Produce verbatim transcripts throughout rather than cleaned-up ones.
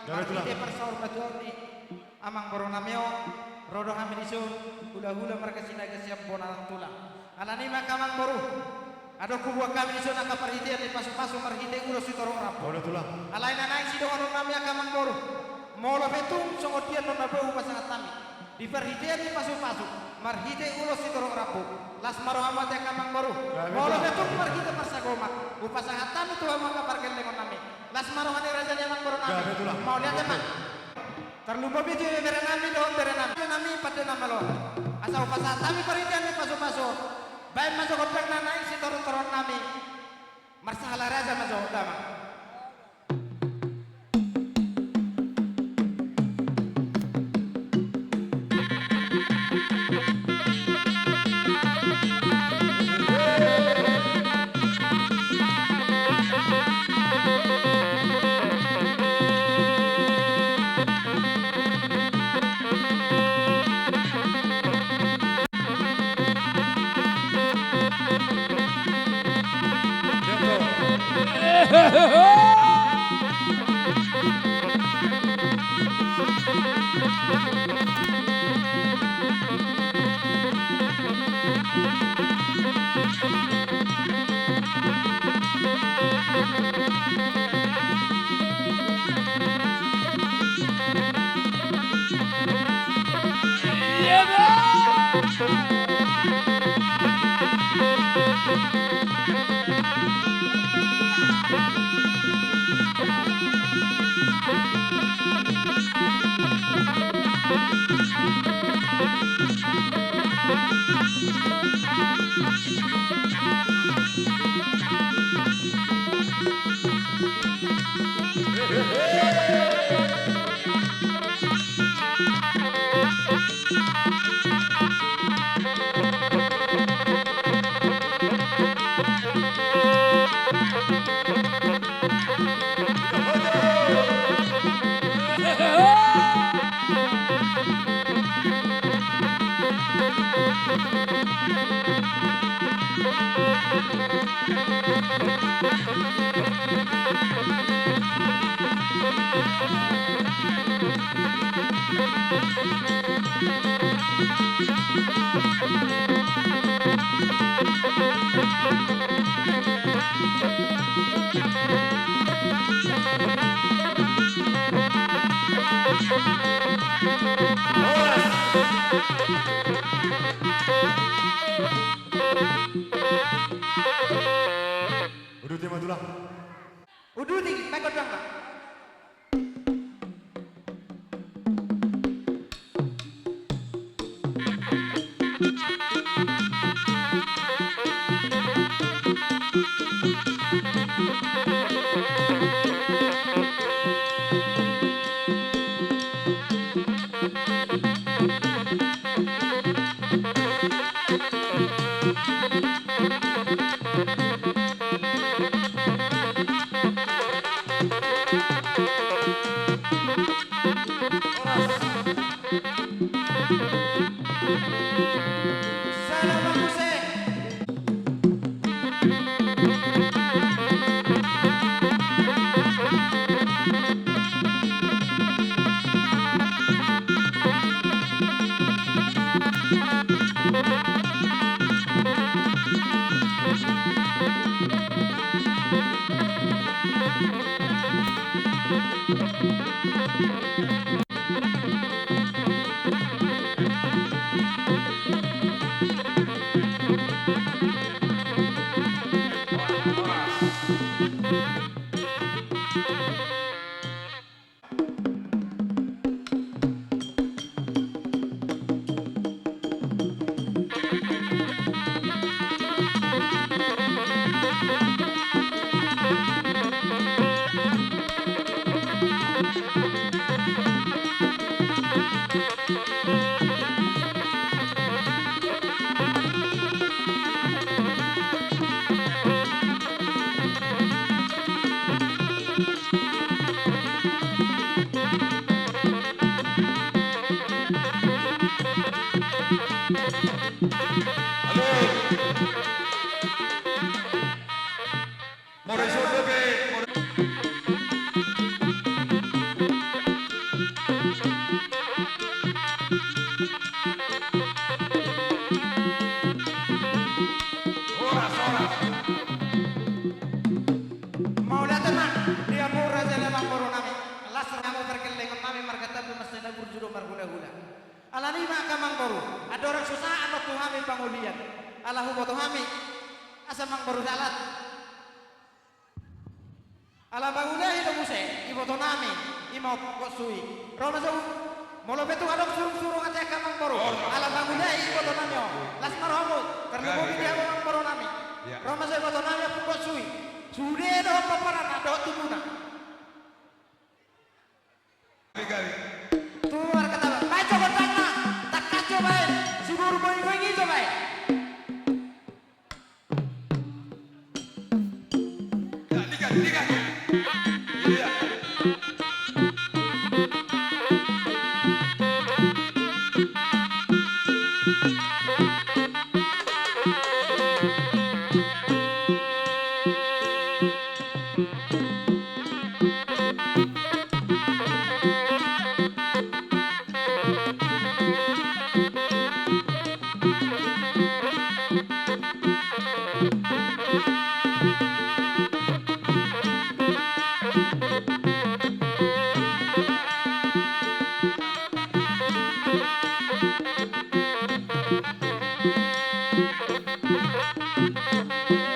Gabe tulang. Marhite parsaurmatuaon ni amangboru nami on, ro do hami dison, hulahula marga Sinaga sian bona tulang. Alani i ma angka amangboru, adong huboan hami dison angka parhitean ni pasupasu marhite ulos sitorop rambu. Olo tulang. Alai na naeng sidohonon nami angka amangboru, molo pe tung songon dia annon na boi hupasahat hami di parhitean ni pasupasu marhite ulos sitorop rambu, las ma rohamu ate angka amangboru. Gabe tulang. Molo pe tung marhite parsagoman hupasahat hami tu hamu angka pargellengon nami, las ma roha ni raja ni amangboru nami. Gabe tulang. Mauliate ma. Tarlumobi tu ibebere nami dohot bere nami, nami pande na malo. Asa hupasahat hami parhitean ni pasupasu on, baen ma jo gondang na naeng sitortoron nami. Marsahala raja ma jo damang. Uduti ma tulang. Uduti, baen gondang ma. Alani i ma angka amangboru, andorang so sahat on tu hami pangolian, ala huboto hami asa amangboru dalan. Ala mangulei do muse ibotonami, i ma Ompung Gotsu i. Ro ma jo, molo pe tung adong surungsurung ate angka amangboru, ala mangulei ibotonami on. Las ma rohamu, tarlumobi di hamu amangborunami. Ro ma jo ibotonami Ompung Gotsu i. Sude dohot pomparanna dohot tubuna. Gabe, gabe. Tu markata, baen jo gondangna, tangkas jo baen, siboru boingoing i jo baen. Ya, liga, liga. Iya.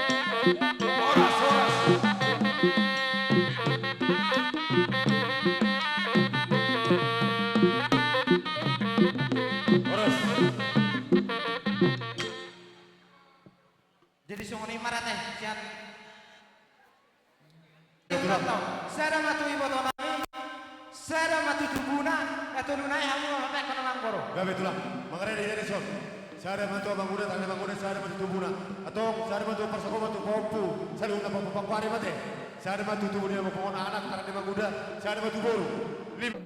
Horas, horas. Horas. Jadi songon i ma rate sian. Betul. Sada ma tu ibotonami, sada ma tu tubuna, na tolu nai hamu ma paekhon amangboru. Gabe tulang, mangarade i dison. Sada ma tu amangboru, tangkas amangboru, sada ma tu tubuna. Antong, sada ma tu parsahompu, tu pahompu, saluhutna pahompu pangkuari ma ate. Sada ma tu tubu ni amangboru, anak, tara ni amangboru, sada ma tu boru. Lim-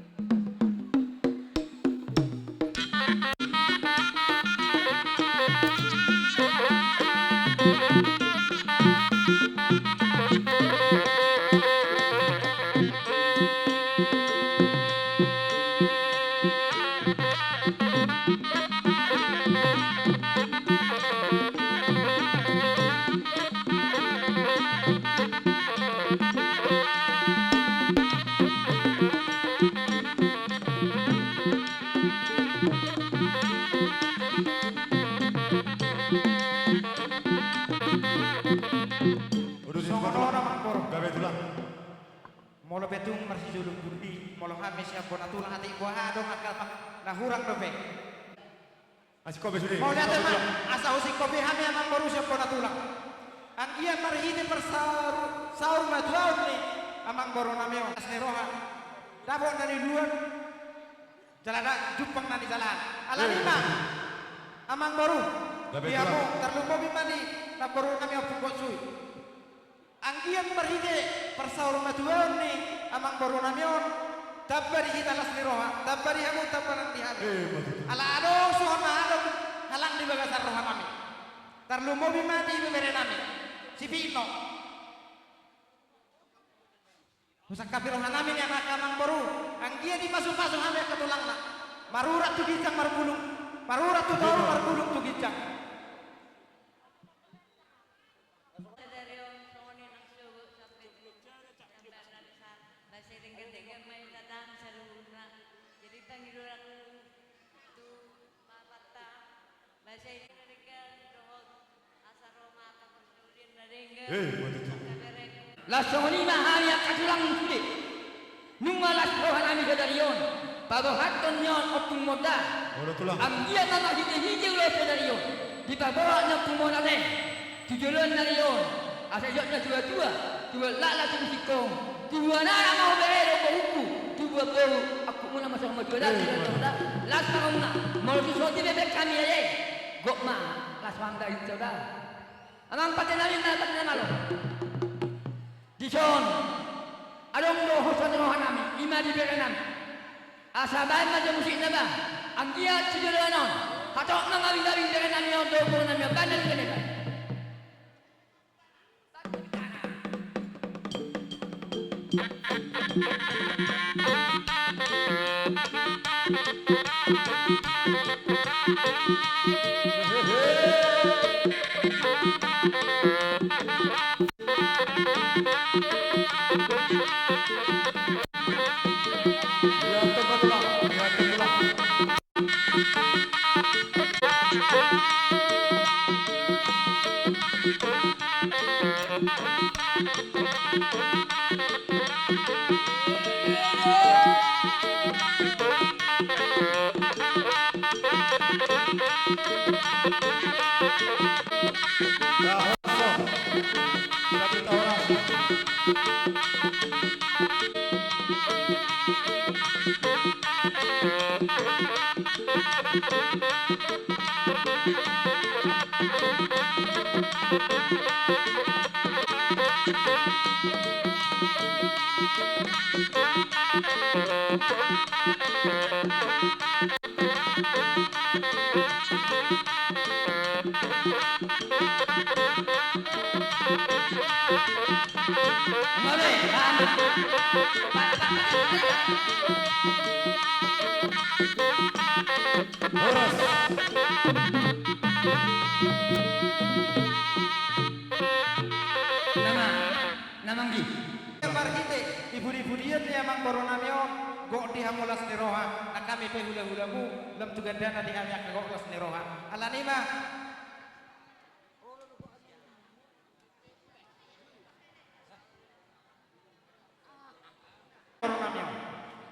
Songon on amangboru. Gabe tulang. Molo pe tung marsijolo gundi, molo hami sian bona tulang ate, boha adong angka na hurang dope. Asing kopi sude. Mauliate ma, asa husingkopi hami amangboru sian bona tulang. Anggiat marhite parsaur, saur matuaon ni amangborunami on, las ni roha, dapot na niuluan, jala da jumpang na nijalahan. Alani i ma, amangboru, di hamu, tarlumobi ma di namborunami Ompung Gotsu i. Anggiat marhite parsaur matuaon ni amangborunami on, tamba di hita las ni roha, tamba di hamu, tamba nang di hami. Eh, ima tutu. Ala adong suhut na adong halang di bagasan rohanami. Tarlumobi ma di beberenami. Sipitno. Husangkapi rohanami nian angka amangboru, anggiat dipasupasu hami angka tulangna. Marurat tu ginjang marbulung, marurat tu toru, marbulung tu ginjang. Sadari on songon i nang siogot sampe tu sampe na desa, basa i denggan-denggan ma i tatang saluhutna. Jadi pangidoan tu bapanta, basa i na denggan dohot asa ro ma angka parsaoran na denggan. Eh, ima tutu. Las songon i ma hami angka tulang sude. Nunga las rohanami sadari on, paboahon ni on ompung monda. Olo tulang. Anggiat ma marhite-hite ulaon sadari on dipaboa ni ompung monda ate tu joloan ni ari on, asa dijot na tua-tua, tubuan laklak tubu singkong, tubuan anak ma hubere dohot boruku, tubuan boru angkup muna ma songon matua da. Eh, di dalam da. Las ma rohamuna, molo tung songon i pe baen hami ate, gok ma, las ma hami da, insya Allah. Amang pande nami, amang pande na malo. Dison adong do hosa ni rohanami, ima di berenami. Asa baen ma jo musikna ba, anggiat tu joloan on hatop mangawingawi berenami on dohot borunami on, baen ma jo musikna ba. Horas. Nama, nama nggi. Marhite di pudipudian ni amangboru nami on, gok di hamu las ni roha, nang hami pe hulahulamu, lam tu gandana di hami angka gok las ni roha. Alani i ma.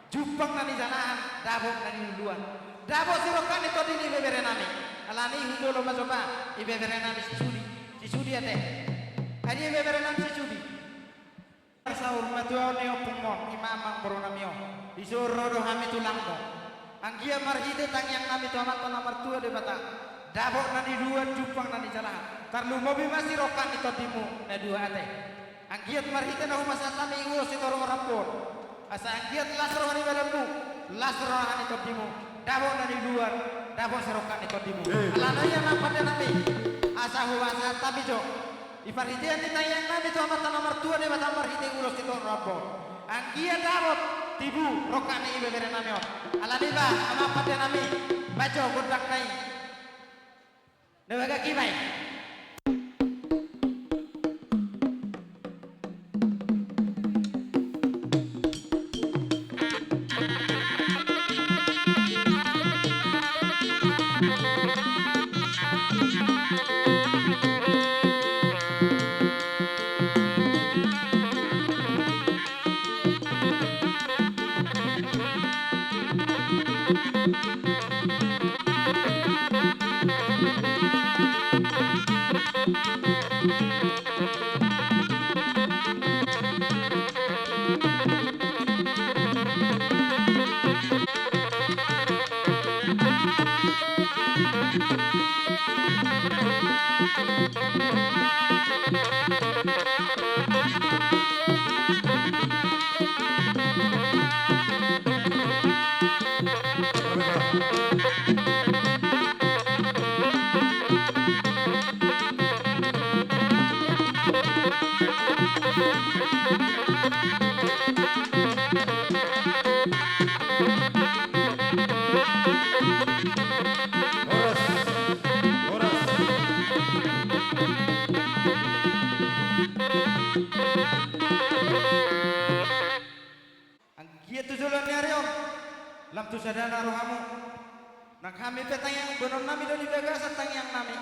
Jumpang na nijalahan, dapot na niluluan. Dapot sirongkap ni tondi ni ibebere nami. Alani i hujolo ma jo ba ibebere nami si Sudi. Si Sudi ate. Ai ibebere nami si Sudi. Saur matua on ni ompung on, i ma amangboru nami on. Dison ro do hami tulangmu. Anggiat marhite tangiang nami tu Amanta na martua Debata, dapot na niluluan, jumpang na nijalahan, tarlumobi ma sirongkap ni tondimu na dua ate. Anggiat marhite na hupasahat hami ulos sitorop rambu on, asa anggiat las roha ni badanmu, las roha ni tondimu, dapot na niluluan, dapot sirongkap ni tondimu. Eh. Alana i amang pande nami, asa hupasahat hami jo i parhitean ni tangiang nami tu Amanta na martua Debata marhite ulos sitorop rambu on. Anggiat dapot tibu rongkap ni ibebere nami on. Alani i ba amang pande nami, baen jo gondang na i. Na bagak i baen. Anggiat tu joloan ni ari on, lam tu sadana rohamu. Nang hami pe tangiang, boanon nami do di bagasan tangiang nami.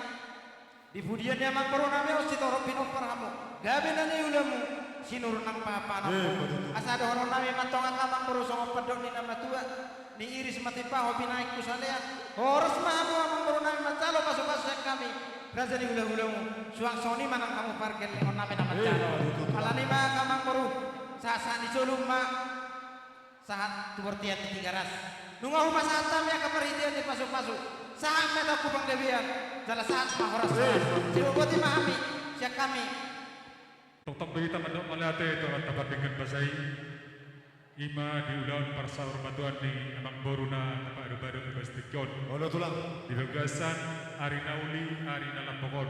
Di pudian ni amangboru nami on sitorop pinompar hamu, gabe na niulamu, sinur nang pahanpahanonmu. Eh, betul. Asa dohonon nami ma antong angka amangboru songon pandok ni na matua, ni iris ma timpaho, binahen tu salean. Horas ma hamu amangboru nami manjalo pasupasu sian hami, raja ni hulahulamu. Suang songon i ma nang hamu pargellengon nami na manjalo. Eh, betul. Alani i ma angka amangboru, sahat-sahat ni solu ma. Sahat tu bontean ni Tigaras. Nunga hupasahat hami angka parhitean ni pasupasu, sahat ma antong tu panggabean, jala sahat ma horas-horas. Eh. Siboboti ma hami sian hami. Tongtong do hita mandok mauliate tu Amanta Pardenggan Basa i, i ma di ulaon parsaurmatuaon ni amangboru na tapaadop-adop di bagasan tingki on. Olo, Tulang. Di bagasan ari na uli, ari na lambok on.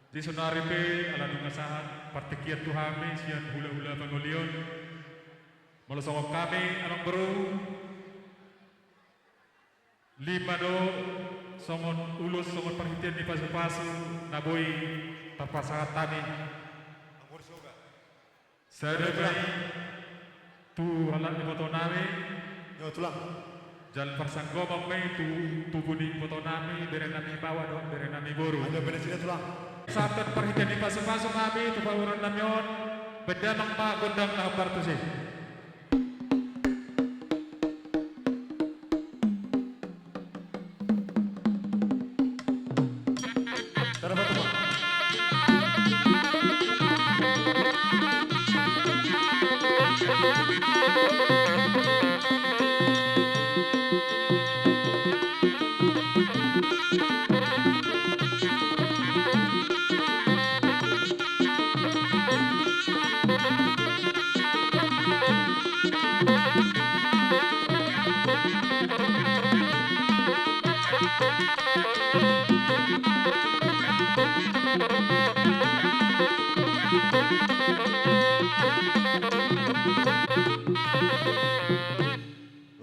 Di saonari pe ala nunga sahat partingkian tu hami sian hulahula pangoli on. Molo songon hami amangboru, lima do songon ulos, songon parhitean ni pasupasu na boi tarpasahat hami. Sada ma i tu halak ni iboto nami. Jala parsanggoman ma i tu tubu ni iboto nami, bere nami baoa dohot bere nami boru. Santabi parhitean ni pasupasu hami tu pamoruon nami on, baen damang ma gondang na hombar tusi.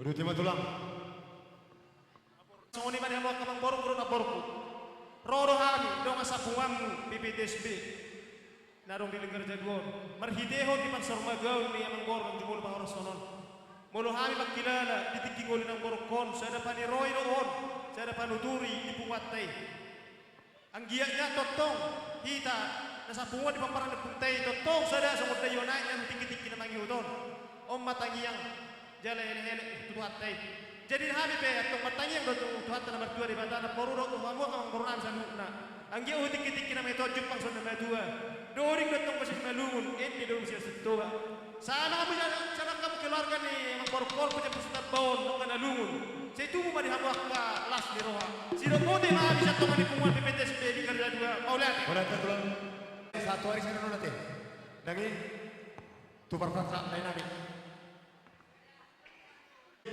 Uduti ma tulang. Songon i ma di hamu angka amangboru dohot namborungku. Ro do hami dongan sambunganmu P P T S B na adong di Linggarjadua on, marhitehon di pansaur matua ni amangboru naung jumolo panghorashon on. Molo hami mangkilala di tingki ngolu ni amangborungkon, sada paniroi do on, sada panuturi di punguanta i. Anggiat nian tongtong hita na sambungan di pomparan ni ompunta i tongtong sada songon daion aek nian tu tingki-tingki na mangihut on. On ma tangiang jala elek-elek tu Tuhanta i. Jadi hami pe antong martangiang do tu Tuhanta na martua Debata na poru do tu hamu angka amangboru nami saluhutna. Anggiat tu tingki-tingki na mangihut on jumpang songon na matua. Doding do antong bosi na lungun, ende do bosi na sintoba. Sahala hamu, sahala hamu keluarga ni amangborungkon, Puja Puspita on, angka na lungun. Sai tubu ma di hamu angka las ni roha. Sidok bote ma hami sian tonga ni punguan P P T S B Linggarjadua, mauliate. Mauliate tulang. Satu hari sini nona te. Dangi tu parpata lain nami.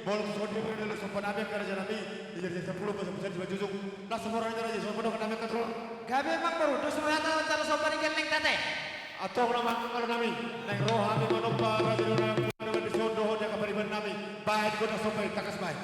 Molo tu songon dia pernah dalam sopan nami angka raja nami. Di jari jari sepuluh pasal pasal jiwa jujung. Las semua orang raja sopan dong nami angka tulang. Gabe amangboru, dos rohata manjalo sopan i gelleng tate. Antong na mangalo nami, naeng ro hami manomba raja ni hulahula nami, dohot di son dohot di angka pariban nami, bahen gondang sopa i, tangkas bahen.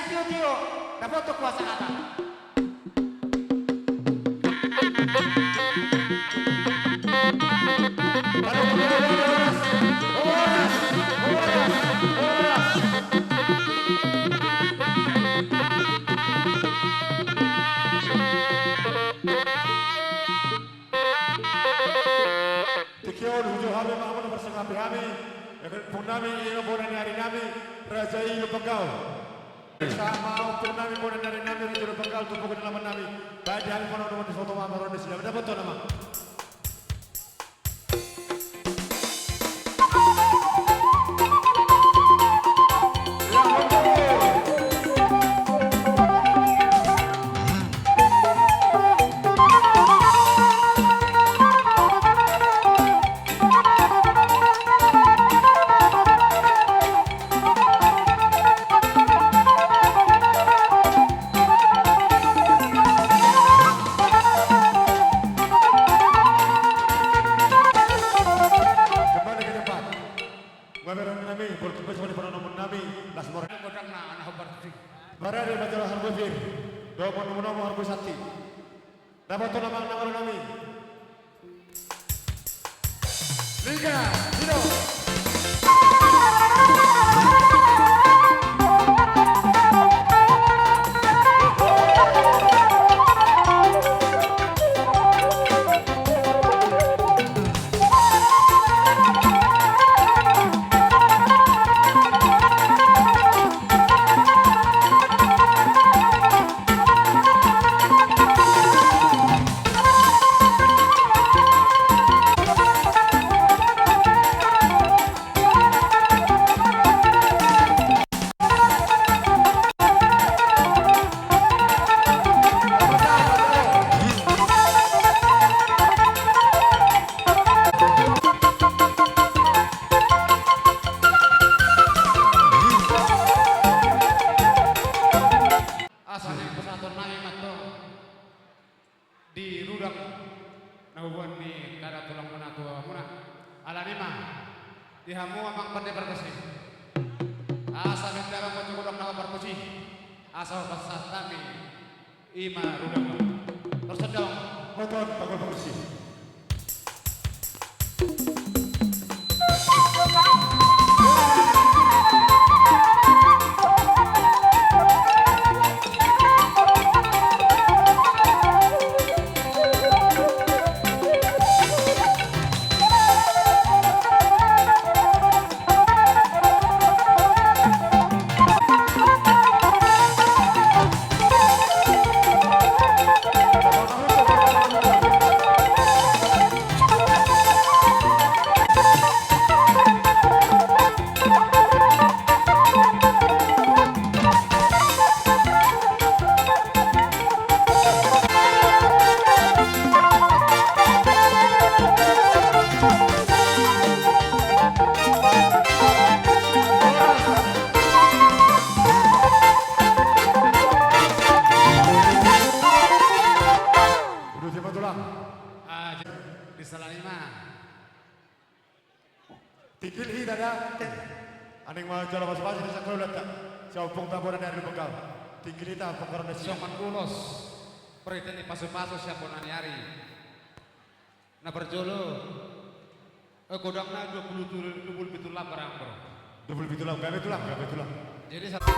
Tio, tio, dapothon kuasa hata. Tingki on hujou hami ma hamu na marsangapi hami, ia kan ompung nami, ia bona ni ari nami, Raja i Lumban Gaol. Sama ompung nami, bona ni ari nami, Raja i Lumban Gaol, tu pokok ni alaman nami. Baen di hami manono manono soto ma maroni sila dapothon nama. Kembali ke tempat. Gabe rami nami, bertugas pada panonomon nami, las mor. Godang na, anak Hobart. Barade majalah Harbosir, dohot nomu-nomu Harbosati. Dapothon nama na molo nami. Liga, Dino. Asa naeng pasahaton nami ma antong di rudang na huboan ni sada tulangmuna tu hamuna. Alani i ma di hamu amang pande pargonsi, asa minta amang ma tu godang na pargonsi, asa pasahat hami. Ima rudang. Terus sedang. Motor, bagul, bagul, sih. Udah siapa tulang? Ah, di salah lima. Tingkil hita da. Aning ma jolo pasu-pasu di sakalo lata. Siampung tabona ni ari penggal. Tingkil hita pengkaron na siang. Songon ulos. Perhatian di pasu-pasu siampung na ni ari. Na parjolo. Eh, godang na dua puluh tu-, dua puluh pitu lam barang, bro. Dua puluh pitu lam, gabe tulang, gabe tulang. Jadi satu.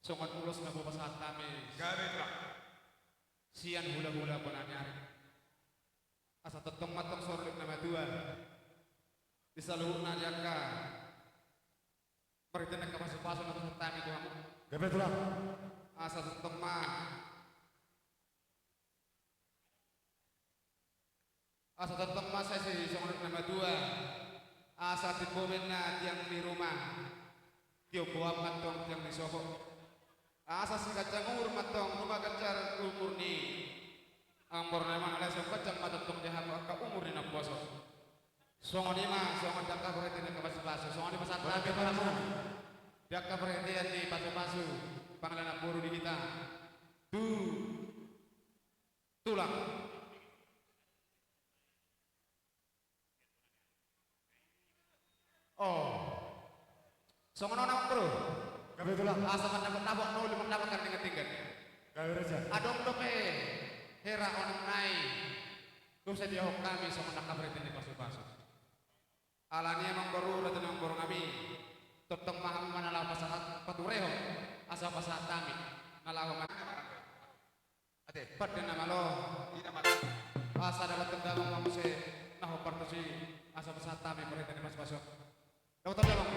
Songon ulos na hupasahat hami. Gabe, Tulang. Sian hulahula bona ni ari. Asa tongtong ma tong sorlik na matua. Di saluhutna di angka marhite angka pasupasu na hupasahat hami tu hamu. Gabe, Tulang. Asa tongtong ma Asa tongtong ma sai songon na matua. Asa timbo ma tiang ni ruma. Tiomboan ma tong tiang ni sopo. Asa siganjang umur ma tong, nunga ganjang umur ni amangboru na i, manang lae songon ganjang ma tongtong di hamu angka umur ni naposo. Songon i ma songon di angka parhitean ni angka pasupasu. Songon i ma sahat hami tu hamu di angka parhitean ni pasupasu pangalaho ni boru di hita. Tu Tulang. Oh. Songon on, amangboru. Gabe, Tulang. Asa mandapot-dapot na uli, mandapot na ringan-ringan. Gabe, Raja. Adong dope hera on nai. Dung sai diahon hami songon angka parhitean ni pasupasu. Alani i, amangboru, raja ni amangboru nami, tongtong ma hamu ma na laho pasahat, paturehon asa pasahat hami na laho ma-, ate, pande na malo. Ina ma. Asa dapotan damang ma muse na hombar tusi asa pasahat hami parhitean ni pasupasu. Dapotan damang.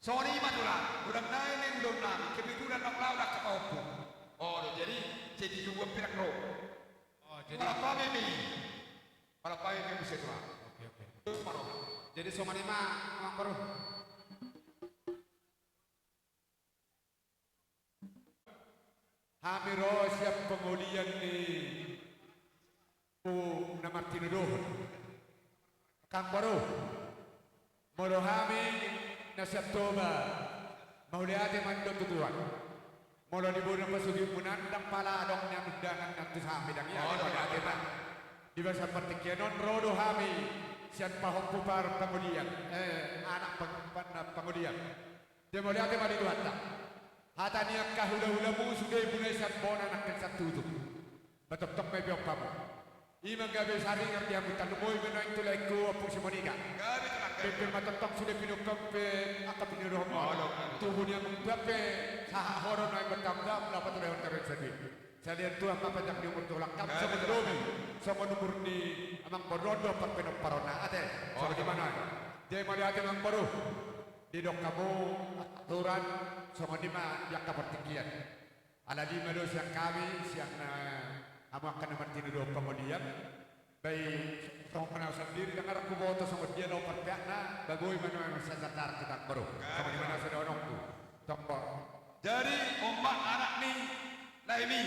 Songon i ma, Tulang, godang nai naeng hudohon hami, kebetulan naung laho do angka pahompu. O, do, jadi, jadi dua pirak ro. O, jadi. Malam pame mi. Malam pame mi muse, Tulang. Oke, oke. Terus, Maro. Jadi songon i ma, amangboru. Hami ro sian pangolian ni na martinodohon. Amangboru, molo hami na sian Toba, mauliate ma nion tu Tuhan. Molo di bona pasogitmuna ndang pala adong nian undangan na tu hami, ndang i, mauliate ma. Di bagasan partingkian on ro do hami sian pahompu parpangolian, eh, anak pang-, pang-, pangolian. Dia mauliate ma di Tuhanta. Hata ni angka hulahulamu sude mulai sian bona nangkin sian tutu. Ba tongtong ma ipeop hamu. I ma gabe saringar di hamu, tarlumobi ma nuaeng tu laengku Ompung Simonika. Gabe, Tulang, gabe. Pempe ma tongtong sude pinompe angka pinodohonmon. Tubu ni hamu pe sahat horon nuaeng bertambah, mula paturehon karoen sadui. Salean Tuhan ma panjang ni umur tu holong, gabe, songon lobi songon umur ni amangboru on do parpinomparanna, ate. Songon i ma nuaeng. Jadi mauliate, amangboru. Didok hamu aturan songon i ma di angka partingkian. Ala lima do sian hami, sian, eh, hamu angka na martinodohon pangolian. Ba i songon na au sandiri ndang arga huboto songon dia laho parpeakna, ba boi ma nuaeng sian satar tu amangboru. Songon i ma na sidohononku. Tongtong. Jadi on ma anak ni laemi.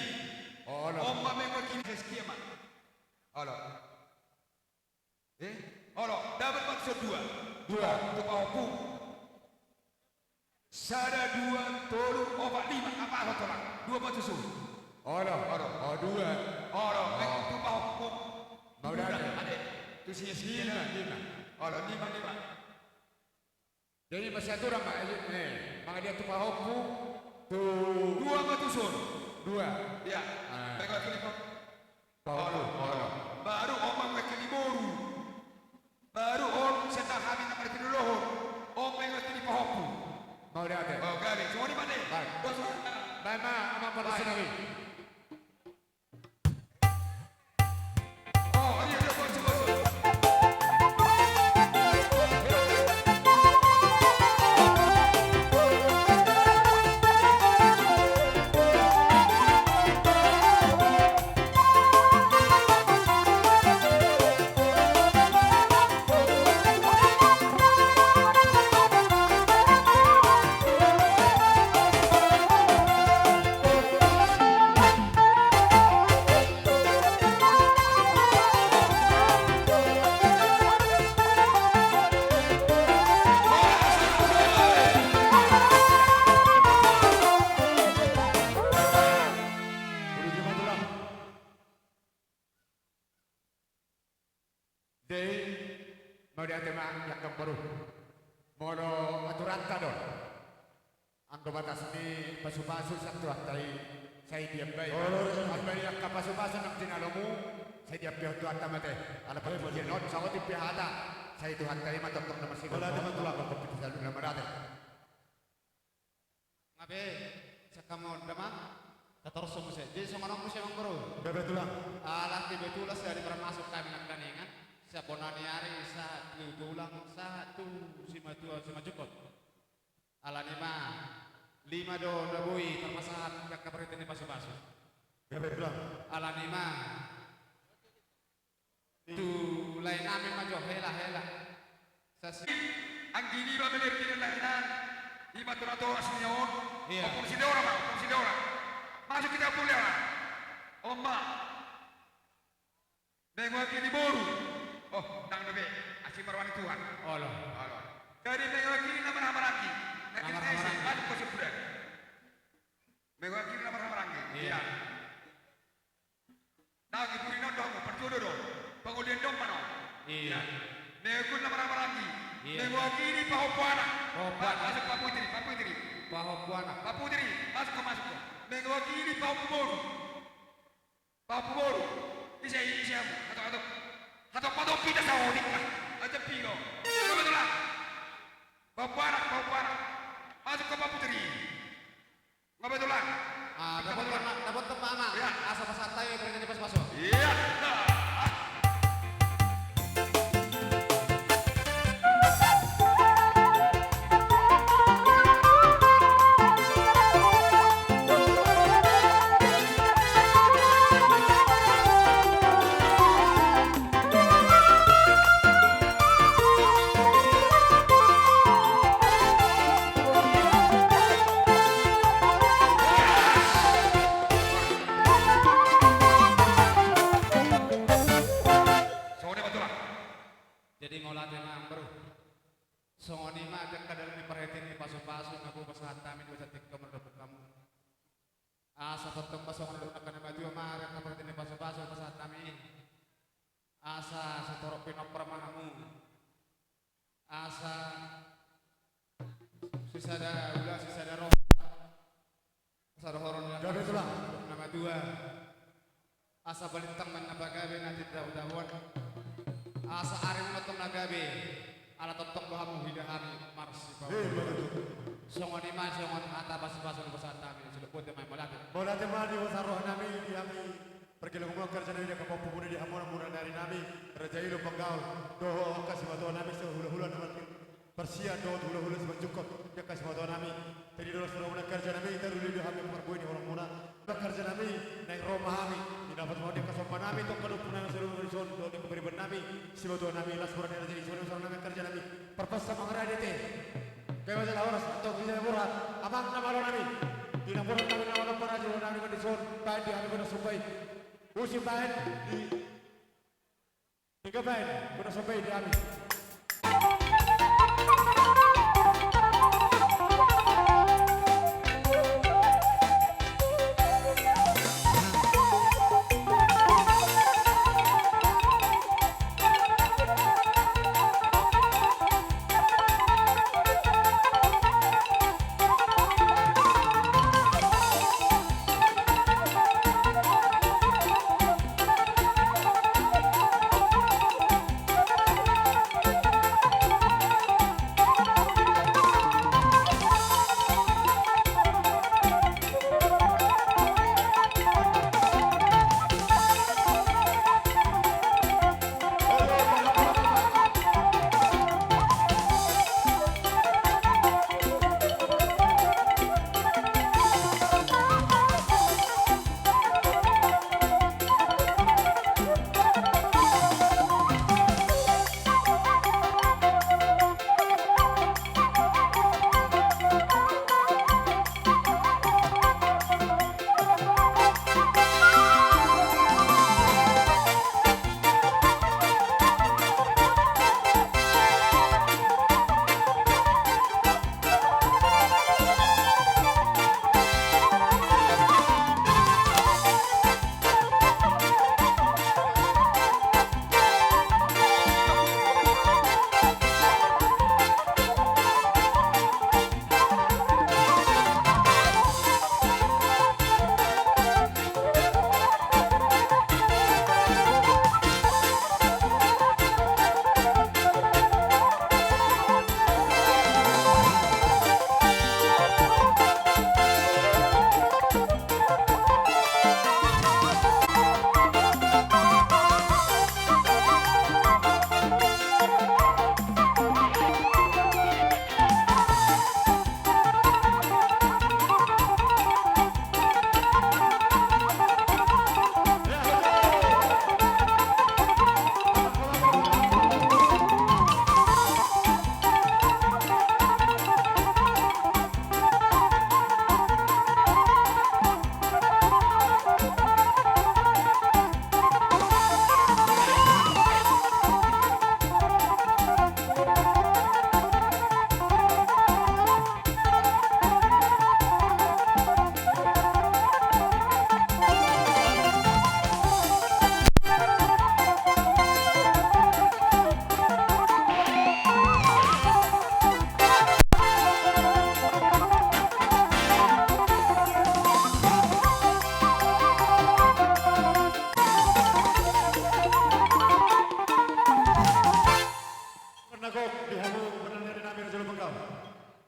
Olo. On ma mewakili Hizkia ma. Olo. Eh, olo, dapot ma tuson dua. Dua. Tu pahompu. Sada, dua, tolu, opat, lima. Apa ho, Tulang? Dua ma tuson. Olo. Olo. O, dua. Olo, eh, tu pahompu. Mauliate. Ate. Tu si, si, lima, lima. Olo, lima, lima. Jadi masih aturan ma, eh, eh, mangaliat tu pahompu, tu. Dua ma tuson. Dua. Iya. Ah. Baru, baru. Baru on ma mewakili boru. Baru on sian hami na martinodohon. On mewakili pahompu. Mauliate. O, gabe. Songon i ma, ate. Baik. Dos. Baik ma, amang parhasian nami. Jadi, mauliate ma, amangboru. Molo aturanta do on. Anggo batas ni pasupasu sian Tuhanta i, sai diambai ma. Olo, olo. Ambai angka pasupasu nang jinalomu, sai diambai Tuhanta ma ate. Ala partingkian on, saotik pe hata, sai Tuhanta i ma tongtong na marsigomgom. Olo, ate ma tulang. Anggo piti salu na marate. Nga be, sian hamu on da ma. Tatorus muse. Jadi songon on muse, amang boru. Nga be tulang. Ala kebetulan sahali parmasuk hami nangkaningan, sian bona ni ari sahat tu tulang, sahat tu simatua, simanjangkon. Alani i ma, lima do na boi tarpasahat di angka parhitean ni pasupasu. Nga be tulang. Alani i ma, tu lae nami ma jo, hela, hela. Sasi. Anggi ni ba meler di lae nami. Ima tu na toras ni on. Iya. Ompung Sideora ma, Ompung Sideora. Masuk hita, Ompung Sideora. On ma. Mengoaki ni boru. Oh, ndang dope. Asi ma roha ni Tuhan. Olo. Olo. Jadi mengoaki ni na marhahamaranggi. Na marhahamaranggi. Masuk ke sebelah. Mengoaki ni na marhahamaranggi. Iya. Iya. Nang i puri non do hamu, parjolo do. Pangolian do on ma non. Iya. Mengoaki ni na marhahamaranggi. Iya. Mengoaki ni pahompu anak. Pahompu anak. Masuk, Pak Putri, Pak Putri. Pahompu anak. Pak Putri, masuk ko, masuk ko. Mengoaki ni pahompu boru. Pahompu boru. Ise, ise hamu. Hatop, hatop. Hatop, hatop, pita saotik lah. Aja pilo. Betul lah. Pahompu anak, pahompu anak. Masuk ko, Pak Putri. Nga be tulang. Ah, dapot ma, dapot ma, amang. Iya. Asa pasahat hami parhitean ni pasupasu. Iya. Songon i ma tulang. Jadi mauliate ma, amang boru. Songon i ma angka dalan ni parhitean ni pasupasu na boi pasahat hami di bagasan tingki on mardapot hamu. Asa tongtong ma songon na nidok ni natuatua ma, angka parhitean ni pasupasu pasahat hami. Asa sitorop pinompar ma hamu. Asa sisada ula, sisada roha. Asa dohonon ni angka na matua. Asa balintang ma na pagabe na tindabudabuan. Asa ari ma tongtong na gabe. Ala tongtong do hamu huida hami marsipaulu. Songon i ma songon hata pasupasu na pasahat hami. Sudah botima, mauliate. Mauliate ma di bagasan roha nami, di hami. Pargellengon muna angka raja nami, di angka pahompu muna, di hamu na muna na ari nami, raja i do panggaol, dohot angka simatua nami, sahulahula na martir, parsian dohot hulahula simanjungkon, di angka simatua nami. Tadi dohot suru muna angka raja nami, taruli do hami parbue ni holong muna. Angka raja nami, naeng ro ma hami, di na patupahon ni angka somba nami, tu angka ompunami na saluhutna dison, dohot di angka pariban nami, simatua nami, las murah ni raja i, songon i ma suru nami angka raja nami. Parpasa mangarade te. Gabe ma jala horas, antong di jala murah, amang na malo nami. Di na murah nami na malo paraji, nami nang dison, baen di hami gondang somba i. Usi baen di. Tiga baen, gondang somba i di hami.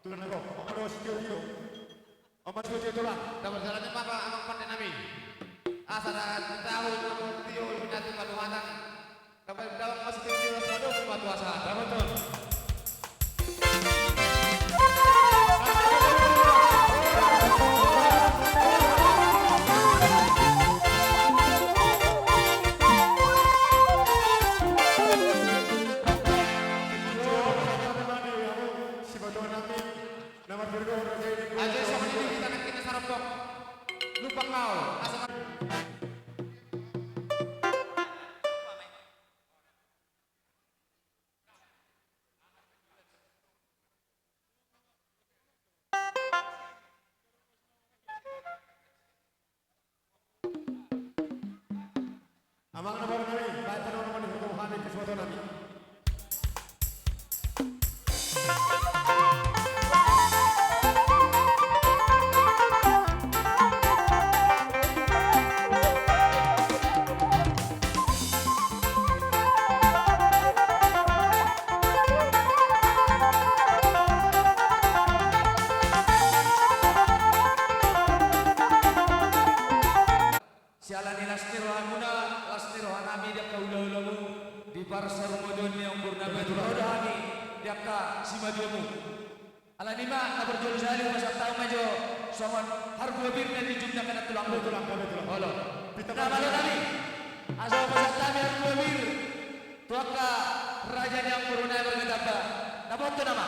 Tulang na gok, Amang Tio Tio. Amang Tio Tio, Tulang. Dapot jalan ni Bapak, Amang Pande nami. Asa da tahu, Amang Tio, Amang Tio, Amang Tio. Dapot daun Amang Tio Tio, Amang Tio, Amang Tio, Amang Tio. Aja songon i di hita nangkin na sarombok. Lupa kau, asa ma- Amang na boru nami, baen tano nama ni hukum hami ke suatu nami. Siala ni las ni rohamuna, las ni rohanami di angka hulahulamu, di parsarumajuon ni ompunami, ro do hami di angka simajuonmu. Alani i ma na parjolo sahali hupasahat hami ma jo songon harbua bir na dijunjung angka na tulang. Betul, Tulang, betul. Olo. Pita na malo nami. Asa hupasahat hami harbua bir tu angka raja ni amangboru nai marga Tamba. Dapothon nama.